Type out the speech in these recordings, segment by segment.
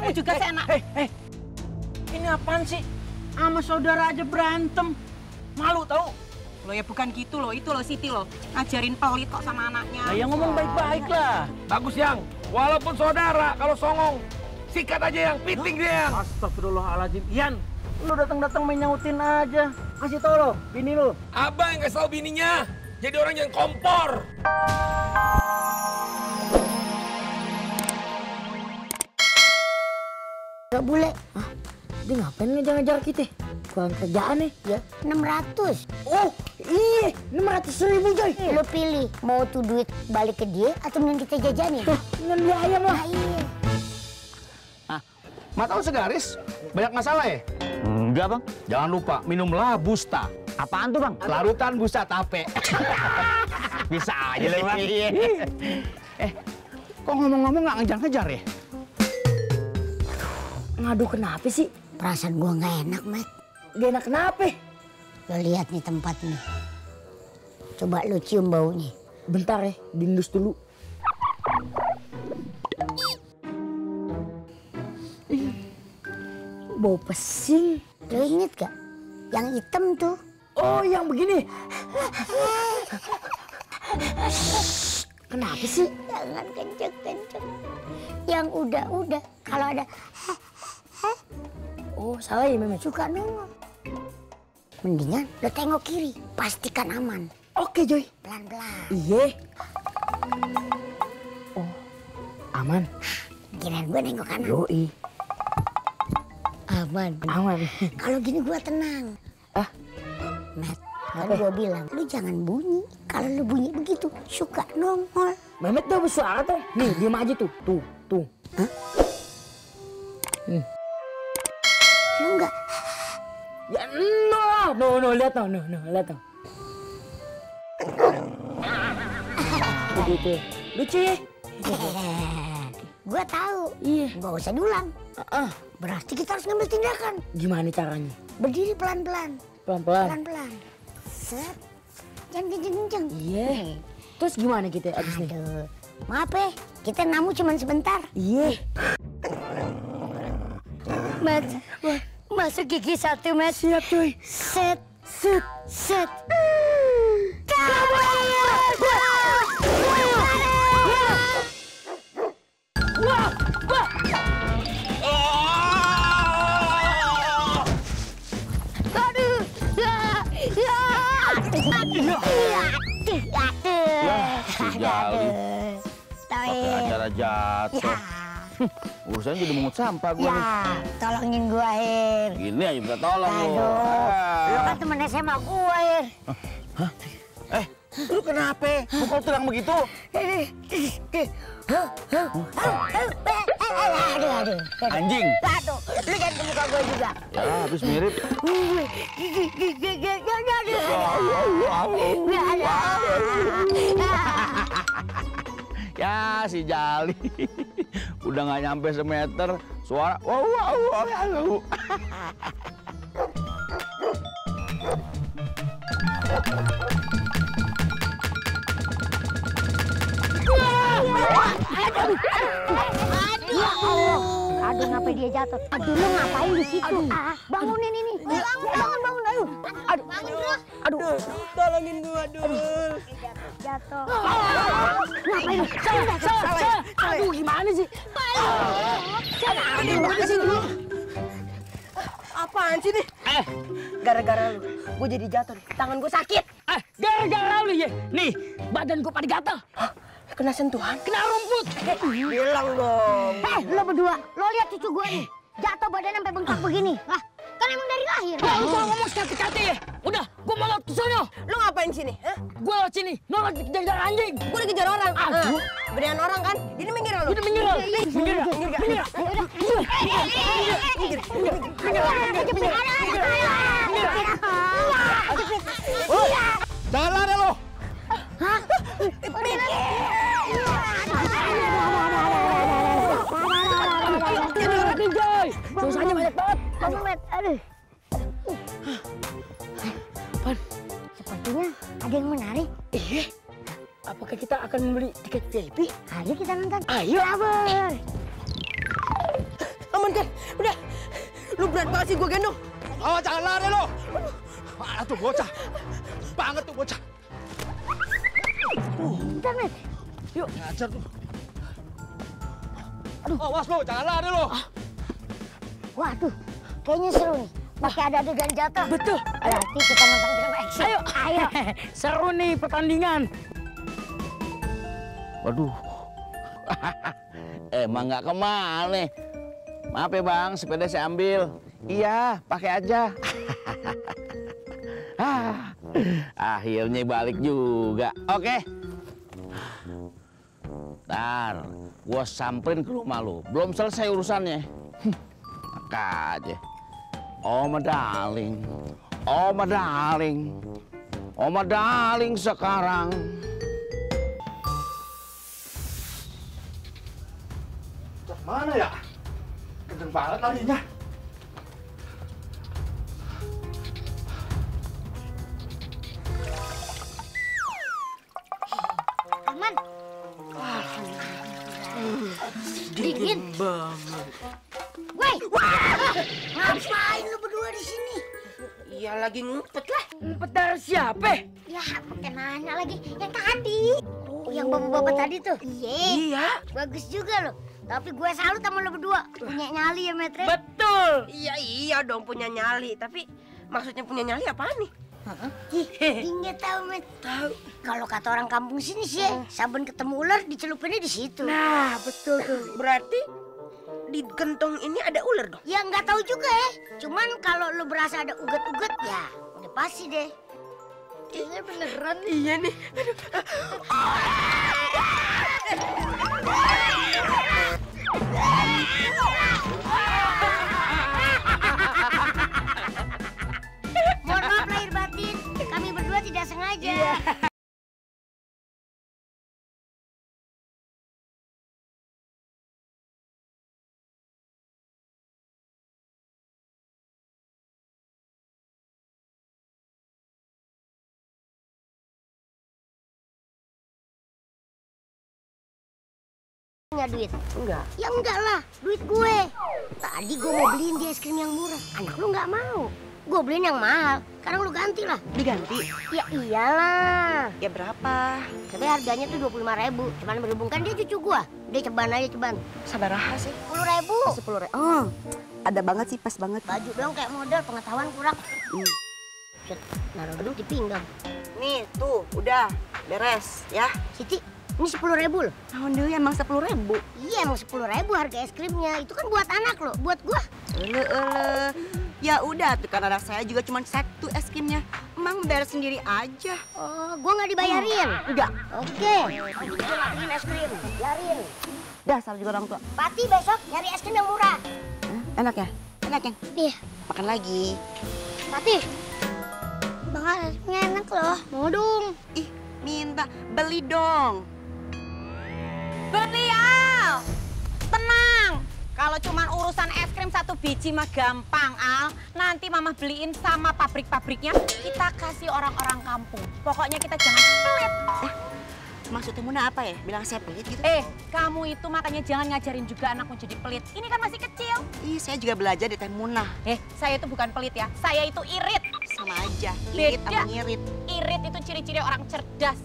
kamu juga seenak. Ini apaan sih? Sama saudara aja berantem. Malu tau? Loh ya bukan gitu loh, itu loh Siti loh. Ngajarin pelit kok sama anaknya. Nah, yang ngomong baik-baik lah. Bagus Yang, walaupun saudara, kalau songong, sikat aja Yang, piting dia Yang. Astagfirullahaladzim. Ian, lu datang-datang menyautin aja. Kasih tau lo, bini lu. Abang yang kasih tau bininya, jadi orang yang kompor. Gak boleh. Hah? Dia ngapain ngejar-ngejar kita? Kurang kerjaan nih. Ya. 600. Oh, iya. 600.000 coy. Lo pilih, mau tuh duit balik ke dia atau mending kita jajanin? Dengan dia ayam lah. Iya. Mata lu segaris, banyak masalah ya? Enggak bang. Jangan lupa, minumlah Busta. Apaan tuh bang? Larutan Busta Tape. Bisa aja lah bang. Kok ngomong-ngomong nggak ngejar-ngejar ya? Ngadu kenapa sih? Perasaan gua nggak enak, Mat. Gak enak kenapa? Lo lihat nih tempat nih. Coba lo cium baunya. Bentar ya, diindus dulu. Bau pesing. Lo inget gak? Yang hitam tuh. Oh, yang begini. Kenapa sih? Jangan kenceng-kenceng. Yang udah. Kalau ada... Oh, salah ya Memet? Suka nongol. Mendingan lo tengok kiri. Pastikan aman. Oke, Joy. Pelan-pelan. Iya. Oh, aman. Kirain gue nengok kanan. Yoi. Aman. Kalau gini gue tenang. Matt, kan gue bilang, lu jangan bunyi. Kalau lu bunyi begitu, suka nongol. Memet tuh bersuara tuh. Nih, diem aja tuh. Tuh. Hah? Lu enggak? Ya, no, lihat tuh. Begitu. Lucu ya? Gue tahu. Iya. Gak usah diulang. Berarti kita harus ngambil tindakan. Gimana caranya? Berdiri pelan-pelan. Pelan-pelan. Set. Jangan kenceng-kenceng. Iya. Terus gimana kita abis nih? Aduh. Maaf ya, kita namu cuma sebentar. Iya. Mat, masuk gigi satu, Mat. Siap, cuy. Set. Pakai acara jatuh. Urusannya jadi mungut sampah gue nih. Tolongin gua, Ir. Gini aja bisa tolong lu. Lu kan temen SMA gua, Ir. Hah? Lu kenapa? Pukul tulang begitu? Aduh. Anjing. Aduh, lu jangan ke muka gua juga. Ya, habis mirip. Ya, si Jali. Udah nggak nyampe semeter, suara wow. Aduh, ngapain dia jatuh? Aduh, lu ngapain di situ? Bangunin ini. Bangun, ayo. Aduh. Tolongin gua, Dul. Jatuh. Ngapain lu? Salah. Aduh, gimana sih? Apaan sih nih? Gara-gara lu, gua jadi jatuh. Tangan gua sakit. Gara-gara lu ya? Nih, badan gua pada gatal. Kena sentuhan? Kena rumput. Bilang dong. Lo berdua, lo lihat cucu gue nih. Jatuh badannya sampai bengkak begini. Kan emang dari lahir. Lu kalau ngomong sekali-kali ya. Udah, gua mau lewat ke sono. Lu ngapain sini? Gua lewat sini, nolak dikejar anjing. Gua dikejar orang. Aduh. Gedean orang kan? Ini minggir lu. Ini minggir. Jangan lari lo. Hah? Joy, susahnya banyak banget. Aduh. Pan, sepertinya ada yang menarik. Iya. Apakah kita akan membeli tiket VIP? Ayo kita nonton. Ayo. Sabar. aman kan? Udah. Lu berat banget sih, gue gendong. Oh, jangan lari lo. Mana tuh bocah? Banget tuh bocah. Bentar, Met. Yuk, ngajar tuh. Aduh, awas lo, jangan lari lo. Waduh, kayaknya seru nih. Pakai ada adegan jatuh. Betul. Berarti kita nonton film action. Ayo. Seru nih pertandingan. Waduh. Emang nggak kemana? Maaf ya bang, sepeda saya ambil. Iya, pakai aja. Akhirnya balik juga. Oke. Ntar, gua samperin ke rumah lu. Belum selesai urusannya. Maka aja. Oma darling, Oma darling, Oma darling sekarang. Mana ya? Kenceng banget larinya. Aman. Dingin banget. Woi, ngapain lu berdua di sini? Iya lagi ngumpet lah. Ngumpet dari siapa? Ya, pakai nanya lagi. Yang tadi. Yang bapak-bapak tadi tuh. Iya. Bagus juga loh. Tapi gue salut sama lo berdua. Punya nyali ya, Metre? Betul. Iya dong punya nyali. Tapi maksudnya punya nyali apaan nih? Nggak tahu, Met. Tahu. Kalau kata orang kampung sini sih, saben ketemu ular dicelupinnya di situ. Nah, betul tuh. Berarti di gentong ini ada ular dong? Ya nggak tahu juga ya. Cuman kalau lo berasa ada uget-uget ya udah pasti deh. Iya beneran. Iya nih. Mohon maaf lahir batin, kami berdua tidak sengaja. Nggak duit? Enggak. Ya enggak lah, duit gue. Tadi gue mau beliin dia es krim yang murah, anak lu nggak mau. Gue beliin yang mahal, sekarang lu ganti lah. Diganti? Ya iyalah. Ya berapa? Tapi harganya tuh 25.000, cuman berhubungkan dia cucu gua. Dia ceban aja ceban. Sabar raha sih. 10.000. 10.000. Oh, ada banget sih, pas banget. Baju dong kayak model, pengetahuan kurang. Set, naruh dulu di pinggang. Nih, tuh, udah beres ya. Siti, ini 10.000 loh. Tahun dulu emang 10.000. Iya emang 10.000 harga es krimnya. Itu kan buat anak loh, buat gua. Ya udah tuh kan anak saya juga cuma satu es krimnya. Emang bayar sendiri aja. Oh, gua nggak dibayarin? Enggak. Oke. Gua lakuin es krim, biarin. Dasar juga orang tua. Pati besok nyari es krim yang murah. Enak ya? Enak ya? Iya. Makan lagi. Pati. Bang, es krimnya enak loh. Mau dong. Ih, minta. Beli dong. Beli, Al. Tenang. Kalau cuma urusan es krim satu biji mah gampang, Al. Nanti Mama beliin sama pabrik-pabriknya. Kita kasih orang-orang kampung. Pokoknya kita jangan pelit. Maksudnya Muna apa ya? Bilang saya pelit gitu? Kamu itu makanya jangan ngajarin juga anakmu jadi pelit. Ini kan masih kecil. Ih, saya juga belajar di Teh Muna. Saya itu bukan pelit ya. Saya itu irit. Sama aja. Irit sama ngirit. Irit itu ciri-ciri orang cerdas.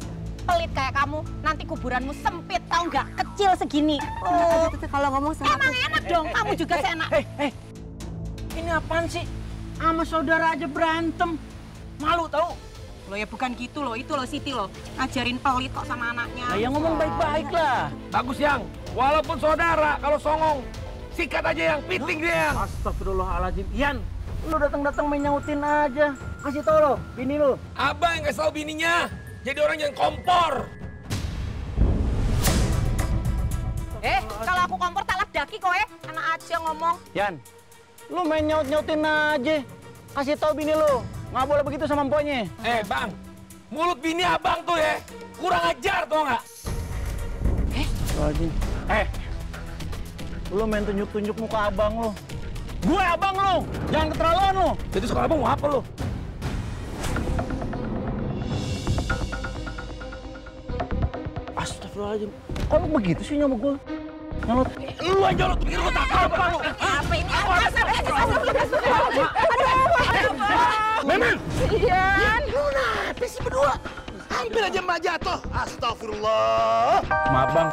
Pelit kayak kamu, nanti kuburanmu sempit, tahu nggak? Kecil segini. Oh, kalau ngomong sama emang enak dong, kamu juga seenak. Ini apaan sih? Sama saudara aja berantem. Malu tahu? Loh ya bukan gitu loh, itu loh Siti loh. Ngajarin pelit kok sama anaknya. Nah, yang ngomong baik-baik lah. Bagus Yang, walaupun saudara, kalau songong, sikat aja Yang, piting dia Yang. Astagfirullahaladzim. Ian, lu datang-datang main nyautin aja. Kasih tau lo, bini lu. Abang yang kasih tau bininya, jadi orang yang kompor. Kalau aku kompor tak ledaki kok anak aja ngomong. Yan, lu main nyaut-nyautin aja. Kasih tau bini lu, nggak boleh begitu sama empoknya. Bang, mulut bini abang tuh ya, kurang ajar tau nggak? Lu main tunjuk-tunjuk muka abang lu. Gue abang lu, jangan keterlaluan lu. Jadi sekolah abang mau apa lu? Astagfirullahaladzim, kok lu begitu sih sama gue? Nyolot. Lu yang nyolot, pikir gua takut apa lu? Apa ini? Memang. Ian. Lu kenapa sih berdua? Hampir aja Mbak jatuh. Astagfirullah. Maaf bang,